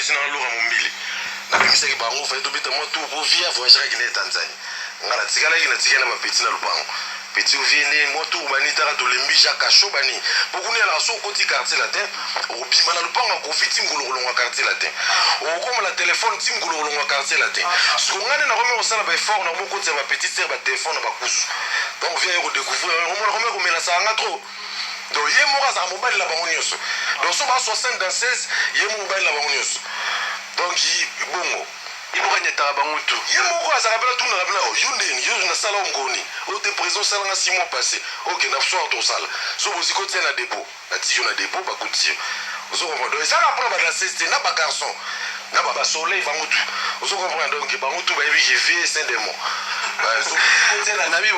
Petit na Lora Mombili. Nabimisaki bango, fallait tobeta mwa tour po vie avoyageaka akendaki Tanzanie. Nga natikalaki, natikali na ba petit na lopango. Petit vie nde mwa tour bani tala tolembi Jacques Kasho bani. Po kuna ezalaka soki okoti quartier latin, okobima na lopango ya Koffi ti mokolo okolongwa quartier latin. Okokoma na telephone ti mokolo okolongwa quartier latin. Sikoyo nga nde nakomi kosala ba effort, nakomi kokotisa ba petite sœur ba telephone na ba kusu. Donc vie aye ko decouvrir yango, omona akomi komelasaka nga trop. Donc ye moko azalaka mobali na bango nioso. Donc soki ba 60 danseuse, ye moko mobali na bango nioso. Donc bongo. Ye moko anyataka bango tout. Ye moko azalaka pena atunaka pena oh yo ndeni yo nasala yo mokolo nini? Oh te president osala nga 6 mois passe. Ok na soir tosala. Soki bozi kotia na depot. Na ti yo na depot bakuti yo. Ozo comprendre? Donc eza kaka pona ba danseuse te na ba garçon na ba soleil bango tout. Ozo comprendre? Donc bango tout bayebi que vie c'est un démon. Nabi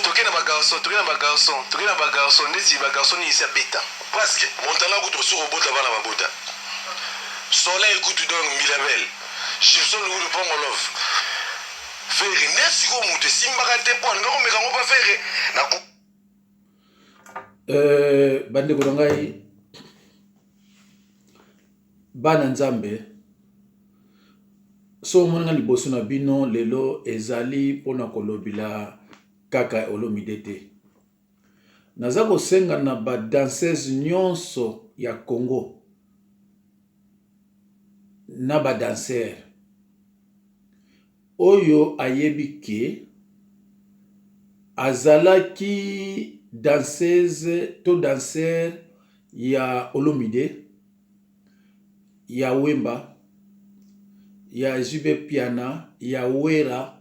toke na ba garçon, toke na ba garçon, toke na ba garçon ndeti ba garçon nini esi abeta. Presque Montana kutu soki obota bana babota. Soleil kutu donc Mbilabel. Gibson kutu Pongo Love. Ferre nde sikoyo mutu esimbaka te po alinga komeka ngo pa Ferre na Euh, bandeko na ngai bana nzambe so omoni nga liboso na bino lelo ezali mpona kolobela kaka olomide te naza kosenga na ba danseuse nyonso ya congo na ba danseur Oyo ayebi que azalaki danseuse to danseur ya Olomide, ya Wemba, ya JB Mpiana, ya Werra,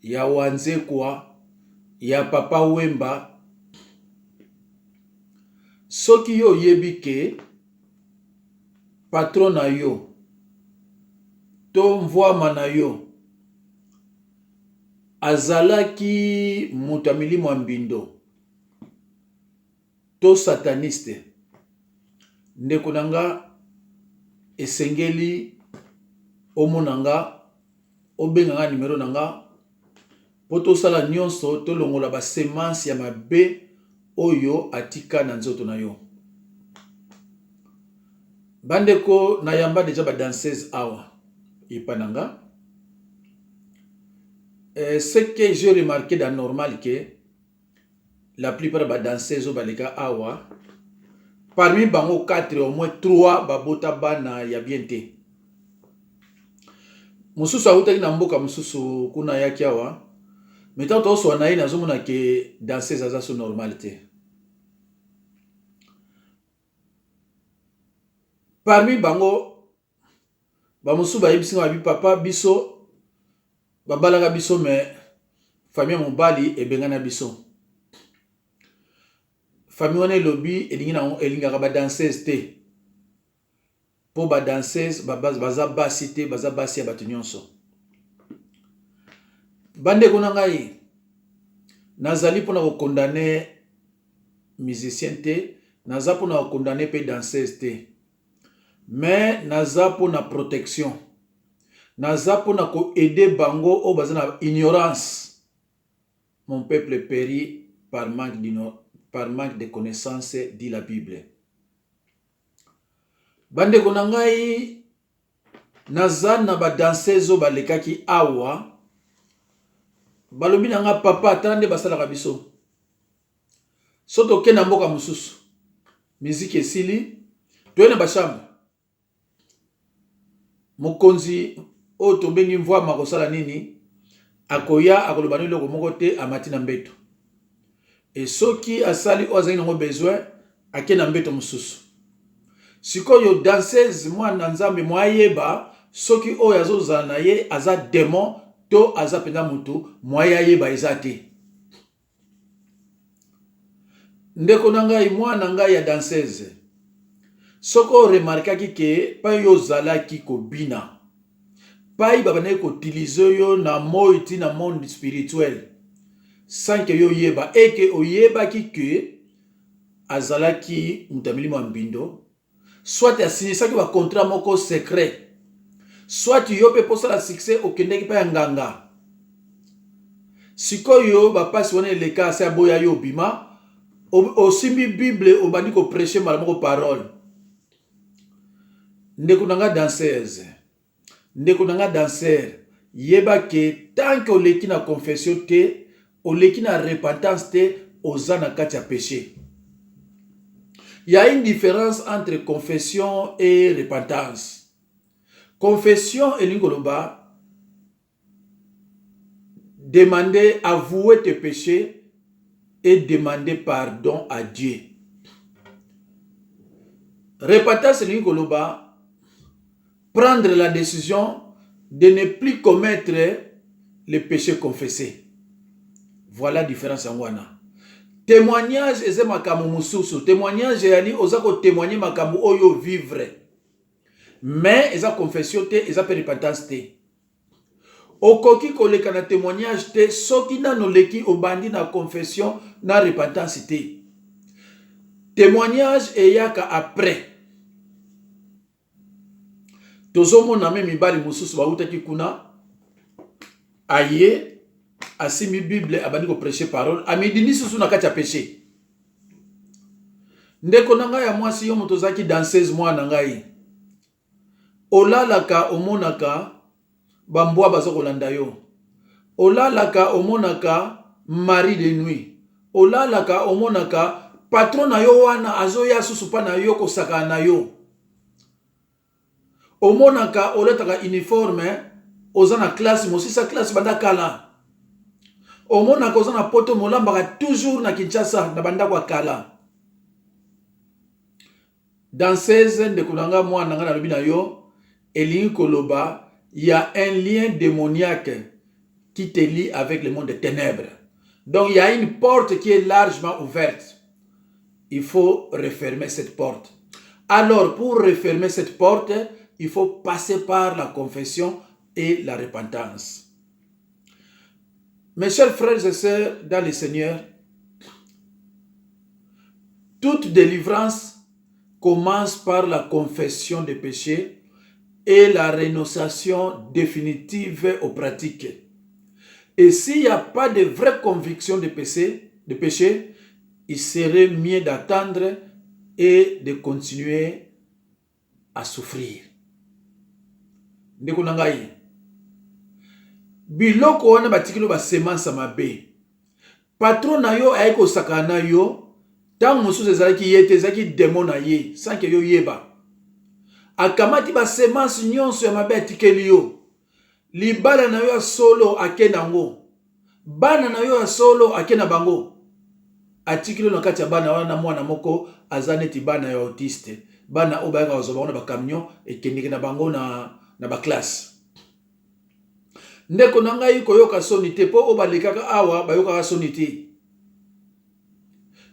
ya Wanzekwa, ya Papa Wemba. Soki yo oyebi que patron na yo to mvuama na yo azalaki moto ya milimo ya mbindo to sataniste, ndeko na nga, esengeli omona nga, obenga nga numero na nga po tosala nionso tolongola ba semence ya mabe oyo atika na nzoto na yo. Ba ndeko na yamba dejà ba danseuse awa epa na nga eh, ce que j'ai remarque d'anormal que la plupart ba danseuse oyo baleka awa parmi bango 4 au moins 3 babota bana ya bien te. Mosusu awutaki na mboka mosusu kuna ayaki awa mais tango tozosolola na ye nazomona ke danseuse aza so normal te. Parmi bango ba mosusu bayebisi nga babi papa biso babalaka biso mais famille ya mobali ebengana biso. Famille wana elobi elingi na elingaka ba danseuse te. Po ba danseuse baza basi te baza basi ya batu nionso. Ba ndeko na ngai nazali pona ko condamne musicien te naza pona ko condamne pe danseuse te mais naza pona protection naza pona ko aider bango oyo baza na ignorance mon peuple perit par manque, par manque de connaissance dit la bible. Ba ndeko na ngai naza na ba danseuse oyo balekaki awa balobi na nga papa tala nde basalaka biso so toke na mboka mosusu miziki esili toye na ba chambre Mokonzi oyo tobengi mvuama akosala nini? Akoya akoloba na eloko moko te, amati na mbeto. E soki asali oyo azali nango besoin, ake na mbeto mosusu. Sikoyo danseuse mwana Nzambe mwa ayeba soki oyo azozala na ye aza demon to aza mpenza motu, mwa ye ayeba eza te. Ndeko na ngai, mwana ngai ya danseuse, soki o remarkaki ke pai yo ozalaki kobina, pai babandaki ko utiliser yo na moi ti na monde spirituel sans que yo oyeba et que oyebaki que azalaki moto ya milimo ya mbindo, soit asinisaki ba contrat moko secret, soit yo pe posala succès okendaki pa ya nganga, sikoyo ba pasi wana eleka asi aboya yo obima osimbi bible obandi ko precher mbala moko parole. Ndeko na nga danseuse, ndeko na nga danseur, yeba ke tant que oleki na confession te, oleki na repentance te, oza na kati ya peche. Il y a une différence entre confession et repentance. Confession elingi koloba demander, avouer tes péchés et demander pardon à Dieu. Repentance elingi koloba prendre la décision de ne plus commettre le péché confessé. Voilà différence yango wana. Témoignage eza makambo mosusu. Témoignage eyali oza kotémoigne makambo oyo vivre. Mais eza confession te, eza mpe repentance te. Okoki koleka na témoignage te soki nano oleki obandi na confession na repentance te. Témoignage eyaka après. Tozomona me mibali mosusu bautaki kuna, aye asimbi Bible, abandi koprêcher parole, amidini susu na kati ya péché. Ndeko na ngai ya mwasi, yo moto ozalaki danseuse, mwana na ngai, olalaka omonaka bambwa baza kolanda yo, olalaka omonaka mari de nuit, olalaka omonaka patron na yo wana azoya susu mpa na yo kosakana na yo, omonaka olataka uniforme, oza na classe, mosisa classe banda kala, omonaka oza na poto, molambaka toujours na Kinshasa na bandako ya kala. Danseuse, ndeko na nga, mwana na nga, nalobi na yo, elingi koloba ya un lien démoniaque qui te lie avec le monde des ténèbres. Donc il y a une porte qui est largement ouverte. Il faut refermer cette porte. Alors pour refermer cette porte, il faut passer par la confession et la repentance. Mes chers frères et sœurs dans le Seigneur, toute délivrance commence par la confession des péchés et la renonciation définitive aux pratiques. Et s'il n'y a pas de vraie conviction de péché, il serait mieux d'attendre et de continuer à souffrir. Ndeko na ngai, biloko wana batikeli yo basemence mabe. Patron na yo ayaki kosakana na yo, ntango mosusu ezalaki ye te, ezalaki démon na ye. Sans que yo yeba, akamati basemence nyonso ya mabe, atikeli yo libala na yo ya solo, ake nango, bana na yo ya solo, ake na bango, atikeli yo na kati ya bana wana mwana moko aza neti bana ya autiste, bana oyo bayaka kozwa bango na bacamion, ekendeke na bango na baclasse. Ndeko na ngai, koyoka soni te, mpo oyo balekaka awa bayokaka soni te.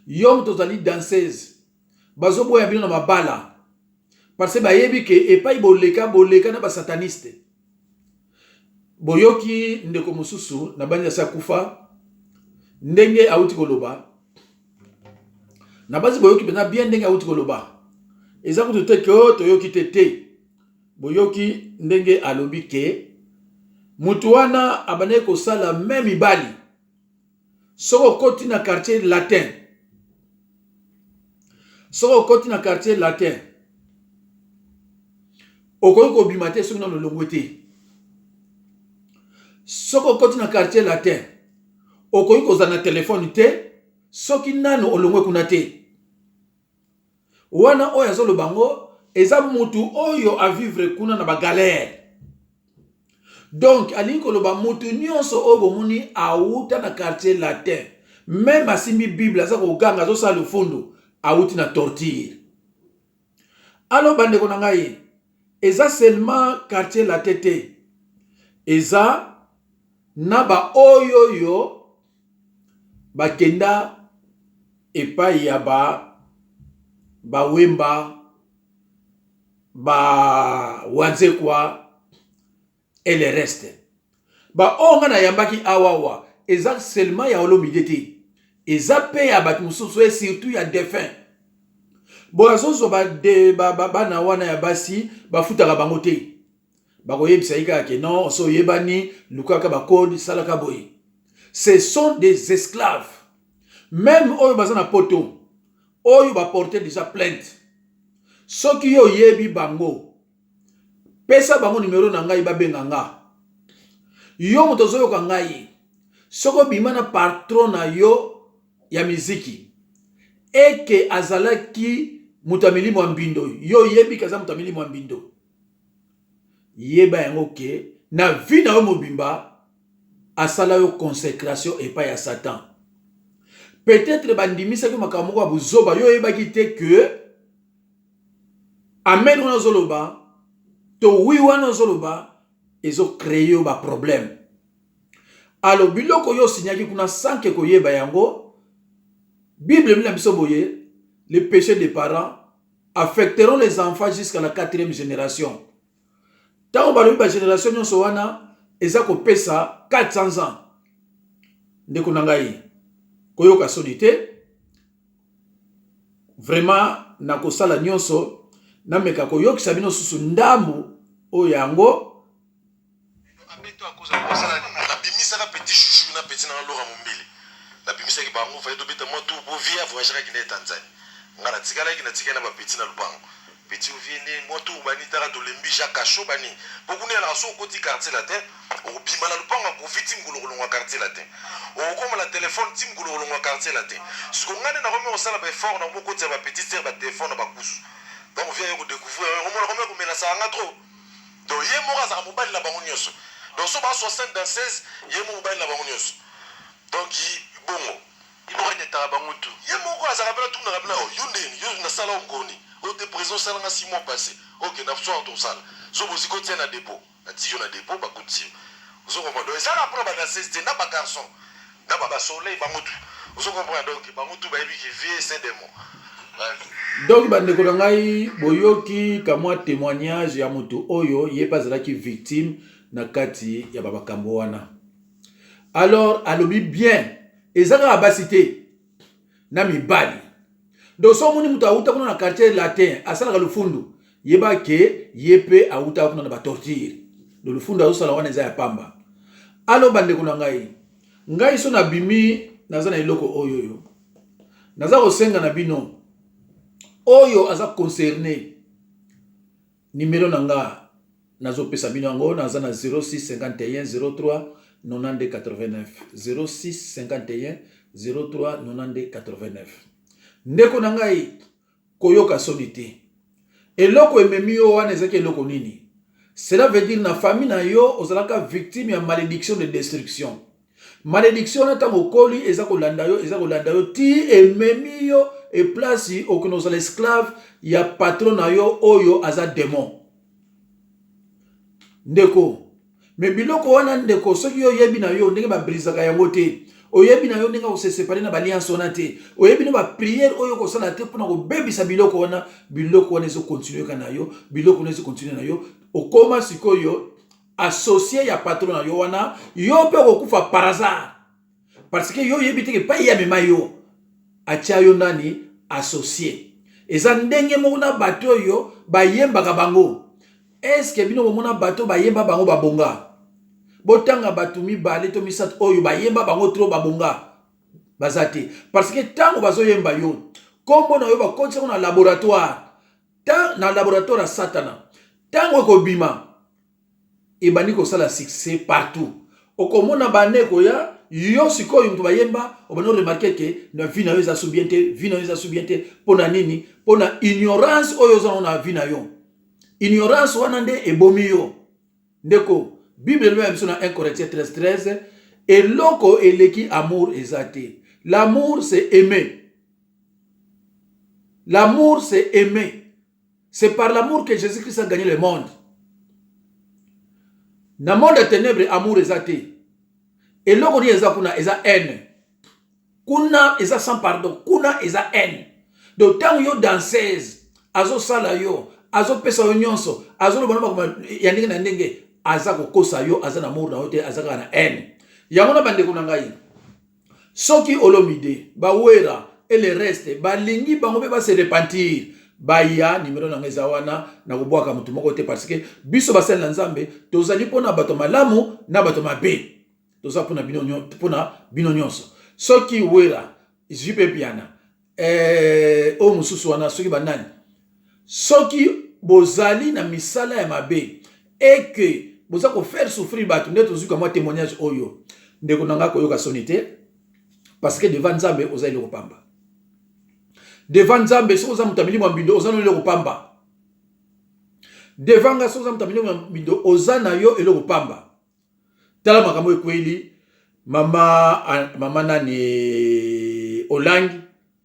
Yo moto ozali danseuse, bazoboya bino na mabala parce que bayebi ke epai boleka, boleka na basataniste. Boyoki ndeko mosusu na bandi asi akufa, ndenge awuti koloba na basi. Boyoki mpenza bien ndenge awuti koloba. Eza kutu te ke oyo toyoki te te. Boyoki ndenge alobi ke mutu wana abandaki kosala me mibali. Soki okoti na Quartier Latin, soki okoti na Quartier Latin, okoki kobima te soki nano olongwe te. Soki okoti na Quartier Latin, okoki kozala na telefone te soki nano olongwe kuna te. Wana oyo azoloba yango eza mutu oyo avivre kuna na bagalère. Donc alingi koloba, mutu nyonso oyo bomoni awuta na Quartier Latin, même asimbi Bible, aza koganga, azosala lofundu, awuti na torture. Alors bandeko na ngai, eza seulement Quartier Latin te, eza na baoyo oyo bakenda epai ya bawemba, bawanzekwa et le reste. Baoyo nga nayambaki awawa, eza seulement ya Olomide te, eza mpe ya bato mosusu et surtout ya défunt. Boye azozwa bana wana ya basi, bafutaka bango te. Bakoyebisa ye kaka ke non, so oyebani, lukaka bakode, salaka boye. Ce sont des esclaves. Même oyo baza na poto, oyo baporte déjà plainte, soki yo oyebi bango. Pesa bango numero na ngai babenga nga. Yo moto ozoyoka ngai, soki obima na patron na yo ya miziki eke azalaki moto ya milimo ya mbindo, yo oyebi ke aza moto ya milimo ya mbindo, yeba yango ke na vie na yo mobimba asala yo consecration epai ya Satan. Peut-être bandimisaki makambo moko ya buzoba, yo oyebaki te ke amen wana ozoloba to wi wana ozoloba ezo créer yo ba problème. Alors biloko yo osignaki kuna sans que koyeba yango, Bible elobi na biso boye, les péchés des parents affecteront les enfants jusqu'à la quatrième génération. Ntango balobi ba génération nyonso wana eza kopesa 400 ans. Ndeko na ngai, koyoka soni te, vraiment nakosala nyonso nameka koyokisa bino susu ndambu oyo yango. Nabimisaka petit chouchou na petit nanga Lora Mombele, nabimisaki bango, fallait tobeta mwa tour po vie avoyageaka akende Tanzanie. Nga natikalaki, natikali na bapetit na lupango. Petit vie nde mwa tour bani taka tolembi Jacques Kasho bani po kuna elaka. So okoti Quartier Latin, okobima na lupango ya Kofi ti mokolo kolongwa Quartier Latin, okokoma na telefone ti mokolo kolongwa Quartier Latin. Siko nga nde nakomi kosala baeffort na komokotisa bapetit sere batelefone na bakusu. Donc vie aye kodécouvrir yango, omona komi komelasaka nga trop. Donc ye moko azalaka mobali na bango nyonso. Donc so ba 60 danseuse, ye moko mobali na bango nyonso. Donc bongo ye moko anyataka bango tu. Ye moko azalaka mpena tunaka mpena: oh, yo ndeni yo nasala o ngoni oyo te, président osalanga 6 mois passé, ok, na soir tosala so bozi kotia na dépôt, nati yo na dépôt, bakotisi yo. Ozo comprendre? Donc ezalaka mpona badanseuse te, na bagarçon na basoleil, bango tu. Ozo comprendre? Donc bango tu bayebi ke vie c'est démon. Donc bandeko na ngai, boyoki kamwa témoignage ya moto oyo ye mpe azalaki victime na kati ya bamakambo wana. Alors alobi bien, eza kaka basi te, na mibali. Donc so omoni moto awuta kuna na Quartier Latin, asalaka lufundu, yeba ke ye mpe awutaka kuna na batorture. Do lufundu azosala wana eza ya pamba. Alors bandeko na ngai, ngai so nabimi, naza na eloko oyo oyo naza kosenga na bino oyo aza concerné. Numero na nga nazopesa bino yango, naza na 06 51 03 92 89, 06 51 03 92 89. Ndeko na ngai, koyoka soni te. Eloko ememi yo wana ezalaki eloko nini? Cela veut dire na famille na yo ozalaka victime ya malédiction de destruction. Malédiction wana, ntango okoli, eza kolanda yo, eza kolanda yo ti ememi yo eplace okende ozala esclave ya patron na yo oyo aza démon. Ndeko, mais biloko wana, ndeko, soki yo oyebi na yo ndenge babrisaka yango te, oyebi na yo ndenge kose séparer na baalliance wana te, oyebi na baprière oyo kosala te mpona kobebisa biloko wana, biloko wana ezocontinuer ka na yo, biloko wana ezocontinuer na yo. Okóma sikoyo associé ya patron na yo wana, yo mpe okokufa par hasard, parce que yo oyebi te ke epai ye amema yo, atia yo nani associé. Eza ndenge moko na bato oyo bayembaka bango. Est-ce bino bomona bato bayemba bango babonga? Botanga bato mibale to misato oyo bayemba bango trop babonga, baza te. Parce que ntango bazoyemba yo, nkombo na yo bakotisango na laboratoire, na laboratoire ya Satana. Ntango ekobima, ebandi kosala succès partout, okomona bane koya yo. Sikoyo moto bayemba, obandi oremarquer ke na vie na yo eza su bien te, vie na yo eza su bien te. Mpo na nini? Mpo na ignorance oyo oza nango na vie na yo. Ignorance wana nde ebomi yo. Ndeko, Bible elobi ya biso na 1 Corinthiens 13 13, eloko eleki amour eza te. L'amour, c'est aimer. L'amour, c'est aimer. C'est par l'amour que Jésus-Christ a gagné le monde. Na monde ya ténèbre, amour eza te. Eloko nini eza kuna? Eza haine. Kuna eza sans pardon, kuna eza haine. Donc ntango yo danseuse azosala yo, azopesa yo nyonso, azoloba na makoma ya ndenge na ndenge, aza kokosa yo, aza na amour na yo te, aza kaka na haine. Yango na bandeko na ngai, soki Olomide, bawera et le reste balingi bango mpe base repentir, baya. Numero na ngai eza wana. Na kobwaka motu moko te, parce que biso basali na Nzambe tozali mpona bato malamu na bato mabe, toza mpona bino nyonso. Soki Wera, JB Mpiana, oyo mosusu wana, soki banani, soki bozali na misala ya mabe. et que boza ko faire souffrir bato nde tozwi kamwa témoignage oyo. Ndeko na ngai, koyoka soni te, parce que devant Nzambe oza eloko pamba. Devant Nzambe, soki oza moto ya milimo ya mbindo, oza no eloko pamba. Devant nga, soki oza moto ya milimo ya mbindo, oza na yo eloko pamba. Tala makambo ekweli mama, mama nani, Olangi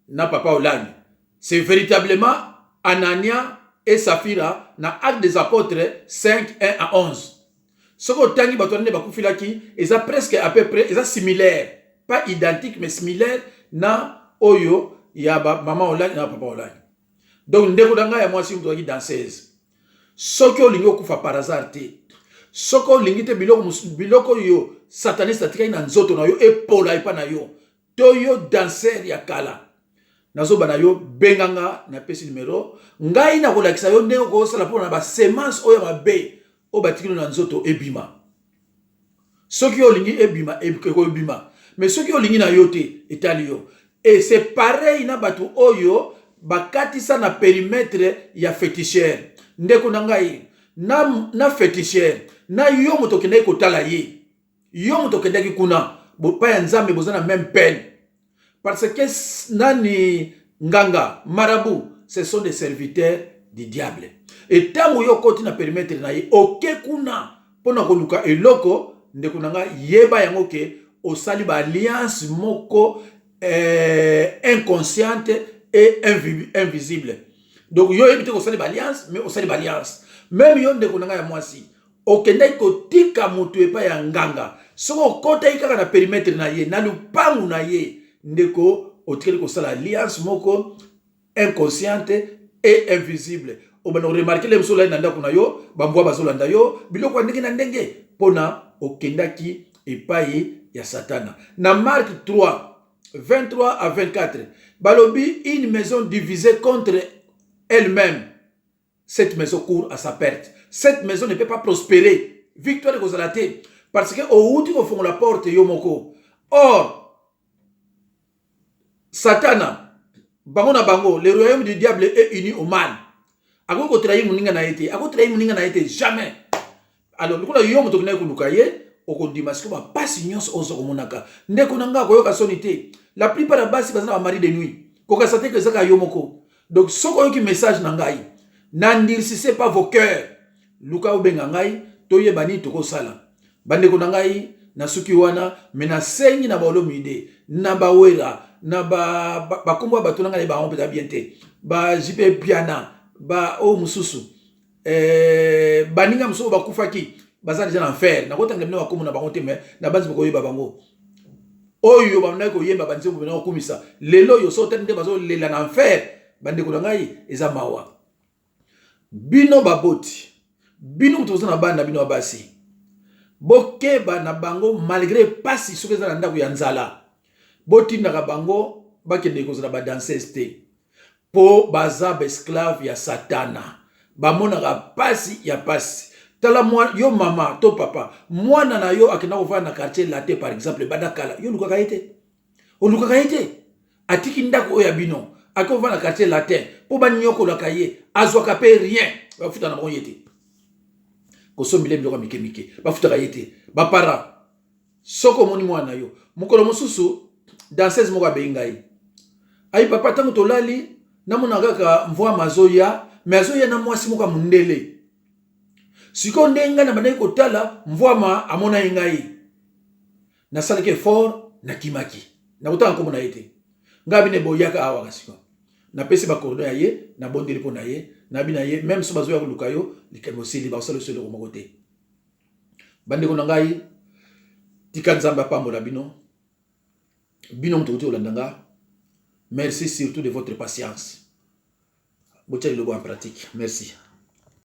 na papa Olangi. C'est véritablement Anania et Safira na Acte des Apôtres 5 1 à 11. Soki otangi bato wana nde bakufilaki, eza presque à peu près, eza similaire, pas identique mais similaire na oyo ya ba mama Olangi na papa Olangi. Donc ndeko na ngai ya mwasi, moto azalaki danseuse, soki olingi okufa par hasard te, soki olingi te biloko, biloko oyo sataniste atikaki na nzoto na yo epola epa na yo, to yo danser ya kala, nazoba na yo, benganga, napesi numero. Ngai nakolakisa yo ndenge okosala mpona basemence oyo ya mabe oyo batikeli na nzoto ebima. Soki olingi ebima, ekobima, mais soki olingi na yo te, etali yo. Et c'est pareil na bato oyo bakatisa na périmètre ya féticheur. Ndeko na ngai, na féticheur na yo, moto okendaki kotala ye, yo moto okendaki kuna pa ya Nzambe, boza na même peine, parce que nani, nganga, marabout, ce sont des serviteurs du diable. Et ntango yo okoti na périmètre na ye, oke kuna mpona koluka eloko, ndeko na ngai, yeba yango ke osali baalliance moko inconsciente et invisible. Donc yo oyebi te kosali baalliance, mais osali baalliance. Même yo, ndeko na ngai ya mwasi, okendaki kotika moto epai ya nganga, soki okotaki kaka na périmètre na ye, na lupangu na ye, ndeko, otikali kosala alliance moko inconsciente et invisible. Obanda koremarquer le mosusu, olali na ndako na yo, bambwa bazolanda yo, biloko ya ndenge na ndenge, mpona okendaki epai ya Satana. Na Mark 3 23 à 24, balobi: "Une maison divisée contre elle-même, cette maison court à sa perte." Cette maison ne peut pas prospérer. Victoire ekozala te, parce que outi kofongola porte yo moko. Or Satana, bango na bango, le royaume du diable est uni au mal. Akoki kotrahir moninga na ye te, akotrahir moninga na ye te, jamais. Alors lokola yo moto okendaki koluka ye, okondima sikoyo bapasi nyonso oza komonaka. Ndeko na ngai, akoyoka soni te. La plupart ya basi baza na bamari de nuit, kokasa te ke ezaka yo moko. Donc soki oyoki message na ngai, n'endurcissez pas vos cœurs. Luka obenga ngai, toyeba nini tokosala. Bandeko na ngai, nasuki wana, me nasengi na baolomide, na bawera, na bakombo ya bato na ngai nayeba bango mpenza bien te, ba JB Mpiana, ba oyo mosusu, baninga mosusu bakufaki, baza deja na enfer. Nakotanga bino bakombo na bango te, me na banzi bokoyeba bango, oyo bandaki koyemba banzembo bena kokumisa. Lelo oyo so otali nde bazolela na enfer. Bandeko na ngai, eza mawa. Bino baboti, bino moto boza na bana na bino ya basi, bokeba na bango malgré pasi. Soki eza na ndako ya nzala, botindaka bango bakende kozala badanseuse te, mpo baza baesclave ya Satana, bamonaka pasi ya pasi. Tala mwa, yo mama to papa, mwana na yo akenda kovanda na Quartier Latin par exemple, banda kala yo olukaka ye te, olukaka ye te. Atiki ndako oyo ya bino, ake kovanda na Quartier Latin mpo banyokolaka ye, azwaka mpe rien, bafuta na bango ye te, kosombile biloko ya mike mike, bafutaka ye te. Baparent, soki omoni mwana na yo, mokolo mosusu danseuse moko abeyi ngai ayi: "Papa, ntango tolali, namona kaka mvwama azoya, me azoya na mwasi moko ya mondele." Sikoyo ndenge ngai na bandaki kotala, mvwama amona ye ngai, nasalaki effort, nakimaki, nakotanga nkombo na ye te. Ngai bine boyaka awa, sikoyo napesi bacoordonnées ya ye, nabondeli mpo na ye, nabi na ye: "Même so bazoya koluka yo, likambo osili, bakosala oso eloko moko te." Bandeko na ngai, tika Nzambe apambola bino, bino moto koti kolanda nga. Merci surtout de votre patience. Botia lilobo en pratique. Merci.